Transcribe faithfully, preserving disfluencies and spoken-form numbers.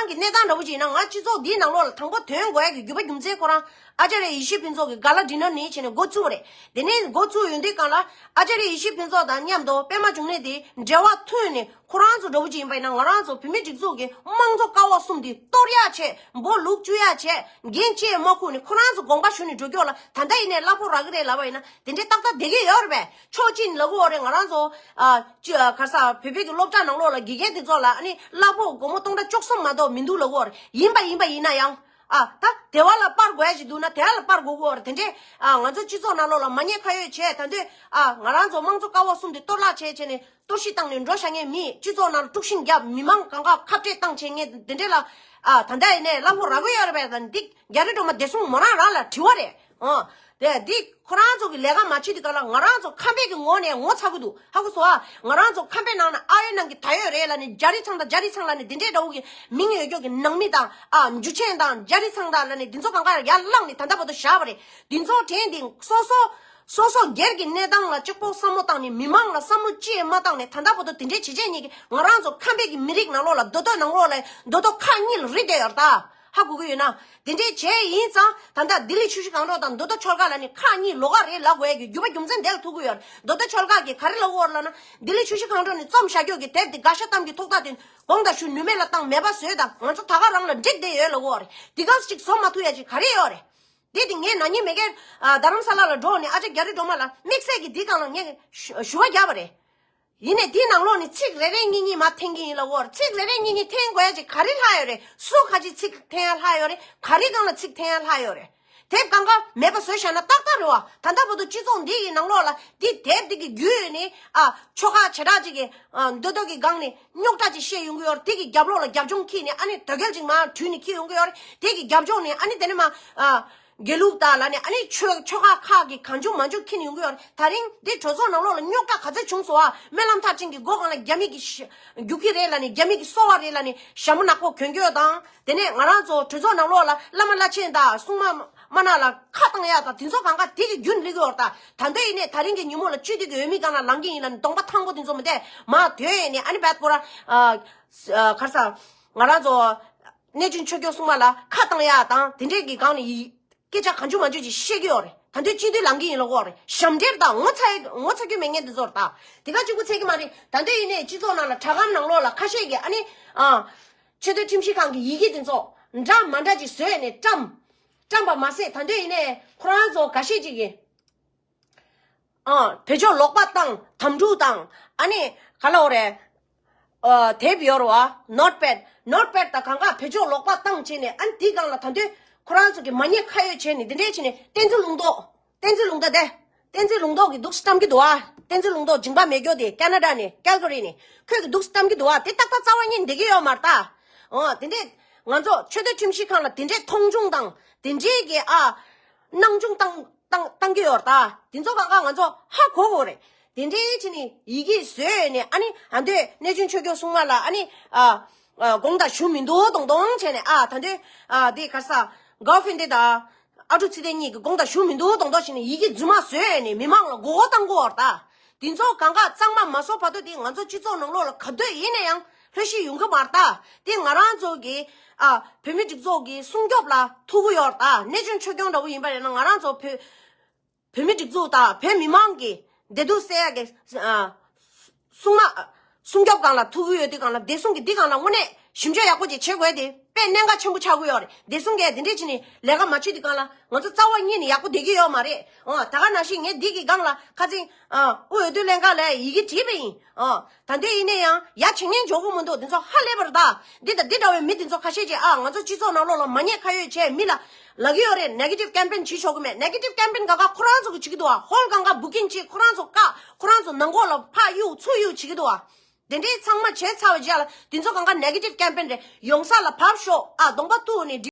གི་གནས་སྟངས་འདྲ་པོ་ཅིག་ཡིན་ན། ང་སྤྱི་ཚོགས་འདིའི་ནང་ལོགས་ལ་དང་པོ་ཐོན་དགོས་ཡ་གི་རྒྱུ་བ་རྒྱུ་མཚན་ཁོ་རང་ཨ་ཅཱརྱ་ཡེ་ཤེས་ཕུན་ཚོགས་ཀྱི་ག་ལ་ཌི་ནར་ནི་བྱས་ནས་འགོ་ཚུགས་པ་རེད། དེ་ནས་འགོ་ཚུགས་ཡོང་དུས་སྒང་ལ་ཨ་ཅཱརྱ་ཡེ་ཤེས་ཕུན་ཚོགས་དང་མཉམ་དུ་པད་མ་འབྱུང་གནས་དེ་འབྲེལ་བ་མཐུད་ནས། ཁོ་རང་ཚོ་འདྲ་པོ་ཅིག་ཡིན་པ་ཡིན་ན། ང་རང་ཚོ་བོད་མིའི་སྒྲིག་འཛུགས་ཀྱི་དམངས་གཙོ་ཀ་བ་གསུམ་དེ་གཏོར་ཡག་བྱས། འབོ་ལུག་བཅུག་ཡག་བྱས། འགན་ཅི་ཡང་མ་ཁུར་ནས་ཁོ་རང་ཚོ་དགོངས་པ་ཞུ་ནས་འགྲོ་རྒྱུ་ལ། ད་ལྟ་ཡིན་ནས་གླ་ཕོགས་རག་གི་རེད་ལབ་པ་ཡིན་ན། དེ་འདྲའི་ཏག་ཏག་བསྡད་ཀྱི་ཡོད་རེད་པས། ཕྱོགས་གཅིག་ནས་ལབ་དགོས་རེད། ང་རང་ཚོ་ཨ་ཅི་ཨ་ག་རེ་ཟ། བོད་པའི་གི་སློབ་གྲྭ་ནང་ལོགས་ལ་དགེ་རྒན་དེ་ཚོ་ལ་ཨ་ནི་གླ་ཕོགས་སྒོར་མོ་སྟོང་ཕྲག་བཅུ་གསུམ་མ་གཏོགས་མི་འདུག་ལབ་དགོས་རེད། ཡིན་པ་ཡིན་པ་ཡིན་ན་ཡང་། ཨ་ད་དེ་བ་ལ་སྤར་དགོས་ཡ་ཞིག་འདུག་ན་དེ་བ་ལ་སྤར་དགོས་ཀྱི་ཡོད་རེད། དེ་འདྲས་ཨ་ང་ཚོ་སྤྱི་ཚོགས་ནང་ལོགས་ལ་མ་ཉེས་ཁ་གཡོགས་བྱས། ད་དུས་ཨ་ང་རང་ཚོ་དམངས་གཙོ་ཀ་བ་གསུམ་དེ་གཏོར་བརླག་བྱས་བྱས་ནས་གཏོར་བཤིག་བཏང་ནས་འགྲོ་བཞག་མཁན། མི་སྤྱི་ཚོགས་ནང་ལ་དཀྲུག་ཤིང་བརྒྱབ། མི་མང་གང་ག་ཁ་བྲལ་བཏང་བྱས་མཁན་དེ་འདྲས་ལ། ཨ་ད་ལྟ་ཡིན་ནའི་གླ་ཕོགས་རག་གི་ཡོད་རེད་པས། ད་འདི་རྒྱ་རི་སྒྲོལ་མ་བདེ་སྲུང་མོ་རང་རང་ལ་དྲི་བ་རེད། ཨ་དེ་འདི་ཁོ་རང་ཚོ་གི་ལས་ཀ་མ་བྱེད་དུས་སྒང་ལ་ང་རང་ཚོ་ཁམས་པའི་གི་ངོས་ནས་ངོ་ཚ་གི་འདུག་ཧ་གོ་སོང་ཨ། ང་རང་ཚོ་ཁམས་པའི་ནང་ན་ཨ་ཡོད་ནང་གི་ད་ཡོད་རེད་ལབ་ནས། རྒྱ་རི་ཚང་དང་རྒྱ་རི་ཚང་ལབ་ནས་འདི་འདྲའི་འདྲ་བོ་གི་མིང་ཡོད་རྒྱུ་གི་ནང་མི་དང་། ཨ་འཇུ་ཆེན་དང་རྒྱ་རི་ཚང་དང་ལབ་ནས་འདི་ཚོ་གང་ག་ཡར་བླངས་ནས་ད་ལྟ་བར་དུ་བཞག་པ་རེད། འདི་ཚོ་དྲན་ཏེ་སོ་སོ་སོ་སོ་སྒེར་གྱི་གནས་སྟངས་ལ་གཅིག་པོ་བསམ་བློ་བཏང་ནས། མི་མང་ལ་བསམ་བློ་ཅི་ཡང་མ་བཏང་ནས་ད་ལྟ་བར་དུ་དེ་འདྲའི་བྱས་བྱས་ཉིད་ཀྱིས་ང་རང་ཚོ་ཁམས་པའི་གི་མི་རིགས་ནང་ལོགས་ལ་མདོ་སྟོད་ནང་ལོགས་ལ་མདོ་སྟོད་ཁག་གཉིས་ལ་རིལ་བསྡད་ཡོད་རེད་ད། ཧ་གོ་གི་ཡོད་ན། དེ་འདྲས་བྱས་ཡིན་ཙང་ད་ལྟ་ལྡི་ལི་ཆུ་བཞི་སྒང་དྲུག་དང་མདོ་སྟོད་ཆོལ་ཁ་ལབ་ནས་ཁག་གཉིས་ལོགས་ཀ་རེད་ལབ་དགོས་ཡ་གི་རྒྱུ་མ་རྒྱུ་མཚན་དེ་ལ་ཐུག་གི་ཡོད་རེད། མདོ་སྟོད་ཆོལ་ཁ་གིས་ག་རེ་ལབ་ཀྱི་ཡོད་རེད་ལབ་ན། ལྡི་ལི་ཆུ་བཞི་སྒང་དྲུག་ནས་རྩོམ་བཞག་རྒྱུ་གི་དེབ་དེ་དགའ་ཤ་གཏམ་གྱི་ཐོག་ཐག་དེ་དགོངས་དག་ཞུ། ནུས་མེད་ལ་བཏང་། མེད་པ་བཟོས་དང་། ང་ཚོ་ད་ག་རང་ལ་འགྲིག་བསྡད་ཡོད་ལབ་ཀྱི་ཡོད་རེད། དེ་ག་ཅིག་བཟོ་མ་ཐུབ་ཡ་ཅིག་ག་རེ་ཡོད་རེད། དེ་དེ་ངས་ན་ནིང་མ་གིར་ཨ་རྡ་རམ་ས་ལ་ལ་འགྲོ་ནས་ཨ་ཅག་རྒྱ་རི་སྒྲོལ་མ་ལ་དམིགས་བསལ་གྱི་འདི་སྒང་ལ་ངས་ཞུ་ཞུ་བ་བརྒྱབ་པ་རེད། ཡིན་ནའི་དེའི་ནང་ལོགས་ནས་ཚིག་རེ་རེ་གཉིས་གཉིས་མར་འཐེན་གྱི་ཡིན་ལབ་ཀྱི་ཡོད་རེད། ཚིག་རེ་རེ་གཉིས་གཉིས་འཐེན་དགོས་ཡ་ཅིག་ག་རེ་ལྷག་ཡོད་རེད། སུ་ག་ཅིག་ཚིག་འཐེན་ཡ་ལྷག་ཡོད་རེད། ག་རེ་སྒང་ལ་ཚིག་འཐེན་ཡ་ལྷག་ཡོད་རེད། དེབ་གང་ག་མེད་པ་བཟོས་བཞག་ན་ཏག་ཏག་རེད་བ། ད་ལྟ་བར་དུ་སྤྱི་ཚོགས་འདི་ཡི་ནང་ལོགས་ལ་འདི་དེབ་འདི་གི་བརྒྱུད་ནས་ཨ་ཆོལ་ཁ་བྱེ་བྲག་ཅིག་གི་ཨ་མདོ་སྟོད་ཀྱི་སྒང་ནས་རྙོག་དྲ་ཅིག་བཤད་ཡོང་གི་ཡོད་རེད། དེ་གི་རྒྱབ་ལོགས་ལ་རྒྱབ་ལྗོངས་འཁྱེར་ནས་ཨ་ནི་དོལ་རྒྱལ་ཅིག་མར་དྲུད་ནས་འཁྱེར་ཡོང་གི་ཡོད་རེད། དེ་གི་རྒྱབ་ལྗོངས་ནས་ཨ་ནི་དེ་ནས་མར་ཨ་དགེ་ལུགས་དང་ལབ་ནས་ཨ་ནི་ཆོལ་ཆོལ་ཁ་ཁག་གི་གང་བྱུང་མང་བྱུང་འཁྱེར་ནས་ཡོང་གི་ཡོད་རེད། ད་རིང་འདི་གྲོས་ཚོགས་ནང་ལོགས་ལ་རྙོག་དྲ་ག་ཚོད་བྱུང་སོང་ཨ། སྨོན་ལམ་མཐར་ཕྱིན་གྱི་སྒོ་གང་ལ་རྒྱ་མི་གི་ཤ་རྒྱུག་གི་རེད་ལབ་ནས། རྒྱ་མི་གི་སོ་པ་རེད་ལབ་ནས་ཞྭ་མོ་ནག་པོ་གྱོན་གྱོན་དང་། དེ་ནས་ང་རང་ཚོ་གྲོས་ཚོགས་ནང་ལོགས་ལ་བླ་མ་བླ་ཆེན་དང་སྲུང་མ་དམར་ནག་ལ་ཁ་བཏང་ཡ་དང་དེ་ཚོ་གང་ག་དེ་གི་རྒྱུན་སླེབས་ཀྱི་ཡོད་རེད། ད་ད་འདོད་ཡིན་ནས་ད་རིང་གི་ཉིན་མོ་ལ་བཅུད་དེ་གི་འོས་མི་སྒང་ལ་ལངས་ཀྱི་ཡིན་ལབ་ནས་གདོང་པ་ཐང་པོ་དེ་ཚོ་མི་བསྡད་མར་དོན་ཡིན་ནས་ཨ་ནི་བད་པོ་ར་ཨ་ག་རེ་ཟ། ང་རང་ཚོ་གནས་ཆུང་ཆོས་སྐྱོང་སྲུང་མ་ལ་ཁ་བཏང་ཡ་དང་དེ་འདྲས་ཀྱི་སྒང་ནས་ཡི་སྐད་ཆ་གང་བྱུང་མང་བྱུང་ཅིག་བཤད་ཀྱི་ཡོད་རེད། ད་དུང་སྤྱི་འཐུས་ལངས་ཀྱི་ཡིན་ལབ་ཀྱི་ཡོད་རེད། ཞབས་འདྲེན་དང་ངོ་ཚ་ངོ་ཚ་རྒྱུ་མེད་མཁན་དེ་ཚོར་ད་དེ་ག་གཅིག་པུ་ཚད་ཀྱི་མ་རེད། ད་དུང་ཡིན་ནའི་སྤྱི་ཚོགས་ནང་ལ་དྲ་སྒམ་ནང་ལོགས་ལ་ཁ་ཤས་ཀྱིས་ཨ་ནི་ཨ་ཆེས་མཐོའི་ཁྲིམས་ཞིབ་ཁང་གི་ཡི་གེ་དེ་ཚོ་འདྲ་མ་འདྲ་ཅིག་བཟོས་ནས་བཀྲམ་བཀྲམ་པ་མ་ཟད། ད་དུང་ཡིན་ནའི་ཁོ་རང་ཚོ་འགའ་ཤས་ཅིག་གིས། ཨ་བེད་སྤྱོད་ལོག་པ་བཏང་། དམ་ཕྲུག་དང་ཨ་ནི་ག་ལབ་དགོས་རེད། ཨ་དེབ་ཡོད་རེད་བ། ནོཊ་པེཌ། ནོཊ་པེཌ་དང་གང་ག་བེད་སྤྱོད་ལོག་པ་བཏང་བྱས་ནས། ཨ་ནི་དེའི་སྒང་ལ་ད་དུང་ཁོ་རང་ཚོ་གི་མ་ཉེས་ཁ་གཡོགས་བྱས་ནས་འདི་འདྲས་བྱས་ནས། བསྟན་འཛིན་ལུང་རྟོགས། བསྟན་འཛིན་ལུང་རྟོགས་དེ། བསྟན་འཛིན་ལུང་རྟོགས་ཀྱིས་འདུག་སེ་བཀྲམ་གྱི་འདུག་བ། བསྟན་འཛིན་ལུང་རྟོགས་མཇིང་པ་མེ་སྒྱོགས་དེ་ཀ་ན་ཌ་ནས་ཀལ་ག་རི་ནས་ཁོས་ཀྱིས་འདུག་སེ་བཀྲམ་གྱི་འདུག་བ། དེ་ཏག་ཏག་རྩ་བ་ཉིད་བསྡད་ཀྱི་ཡོད་མ་རེད་ད། འོ་དེ་འདྲས་ང་ཚོ་ཆེས་མཐོའི་ཁྲིམས་ཞིབ་ཁང་ལ་དེ་འདྲས་མཐོང་ཆུང་དང་དེ་འདྲས་ཀྱི་ཨ་སྣང་ཆུང་བཏང་བཏང་བཏང་གི་ཡོད་རེད་ད། དེ་ཚོ་གང་ག་ང་ཚོ་ཧ་གོ་དགོས་རེད། དེ་འདྲའི་ཕྱིན་ནས་ཡི་གེ་བཟོས་ནས་ཨ་ནི་ཨ་འདོད་གནས་ཆུང་ཆོས་སྐྱོང་སྲུང་མ་ལ་ཨ་ནི་ཨ་ཨ་དགོངས་དག་ཞུ་མི་འདུག་མདོག་མདོག་བྱས་ནས། ཨ་ད་འདོད་ཨ་དེ་ག་རེ་ཟ། གོ་ཕན་དེ་དང་ཨ་ཀྲུག་ཚེ་བརྟན་གཉིས་ཀྱིས་དགོངས་དག་ཞུ་མི་འདུག་མདོག་མདོག་བྱས་ནས་ཡི་གེ་རྫུན་མ་བཟོས་ནས་མི་མང་ལ་མགོ་སྐོར་བཏང་གི་ཡོད་རེད་ད། དེ་ཚོ་གང་ག་གཙང་མ་མ་བཟོ་བར་དུ་དེ་ང་ཚོ་སྤྱི་ཚོགས་ནང་ལོགས་ལ་ག་དུས་ཡིན་ན་ཡང་ལྷོད་ཤེས་ཡོང་གི་མ་རེད་ད། དེ་ང་རང་ཚོ་གི་ཨ་བོད་མི་སྒྲིག་འཛུགས་ཀྱི་སྲུང་སྐྱོབ་ལ་ཐུག་གི་ཡོད་རེད་ད། གནས་ཆུང་ཆོས་སྐྱོང་འདྲ་བོ་ཡིན་པ་ཡིན་ན་ང་རང་ཚོ་བོད་བོད་མི་སྒྲིག་འཛུགས་དང་བོད་མི་མང་གི་བདེ་སྡུག་སེལ་ཡག་གི་ཨ་སྲུང་མ་སྲུང་སྐྱོབ་སྒང་ལ་ཐུག་གི་ཡོད་དུས་སྒང་ལ། བདེ་སྲུང་གི་འདི་སྒང་ལ་དངོས་གནས་ཞིབ་འཇུག་ཡག་པོ་ཅིག་བྱེད་དགོས་དེ་དཔེ་གནད་འགག་ཆེན་པོ་ཆགས་ཀྱི་ཡོད་རེད། བདེ་སྲུང་གིས་དེ་འདྲས་བྱས་ནས་ལས་ཀ་མ་བྱེད་དུས་སྒང་ལ་ང་ཚོ་རྩ་བ་ཉིད་ནས་ཡག་པོ་བསྡད་ཀྱི་ཡོད་མ་རེད། འོ་ད་ག་ནང་བཞིན་ངས་འདི་གི་སྒང་ལ་ཁ་སང་ཨ་དབུས་འོས་བསྡུ་ལྷན་ཁང་ལ་ཡི་གེ་བྲིས་པ་ཡིན། ཨ་ད་འདི་ཡིན་ན་ཡང་ཡ་བྱེད་མཁན་འཇོག་གི་མི་འདུག་དེ་ཚོ་ཧ་ལས་པ་རེད་ད། འདི་དང་འདི་འདྲ་བའི་མི་དེ་ཚོ་ཁ་ཤས་ཀྱིས་ཨ་ང་ཚོ་སྤྱི་ཚོགས་ནང་ལོགས་ལ་མ་ཉེས་ཁ་གཡོགས་བྱས་མི་ལ་ལབ་ཀྱི་ཡོད་རེད། ནེ་གེ་ཊིབ་ཀེམ་པེན་བྱེད་ཆོག་གི་མེད། ནེ་གེ་ཊིབ་ཀེམ་པེན་གང་ག་ཁོ་རང་ཚོ་གིས་བྱེད་ཀྱི་འདུག་བ། ཧོལ་གང་ག་བུ་ཀིང་བྱེད། ཁོ་རང་ཚོ་བཀག་ཁོ་རང་ཚོ་ནང་ཁོག་ལ་ཕར་གཡུག་ཚུར་གཡུག་བྱེད་ཀྱི་འདུག་བ། དེ་འདྲའི་ཚང་མ་བྱས་ཚར་བའི་རྗེས་ལ་དེ་ཚོ་གང་ག་ནེ་གེ་ཊིབ་ཀེམ་པེན་རེད། ཡོང་ས་ལ་བབས་ཤོག་ཨ་གདོང་པ་གཏུགས་ནས་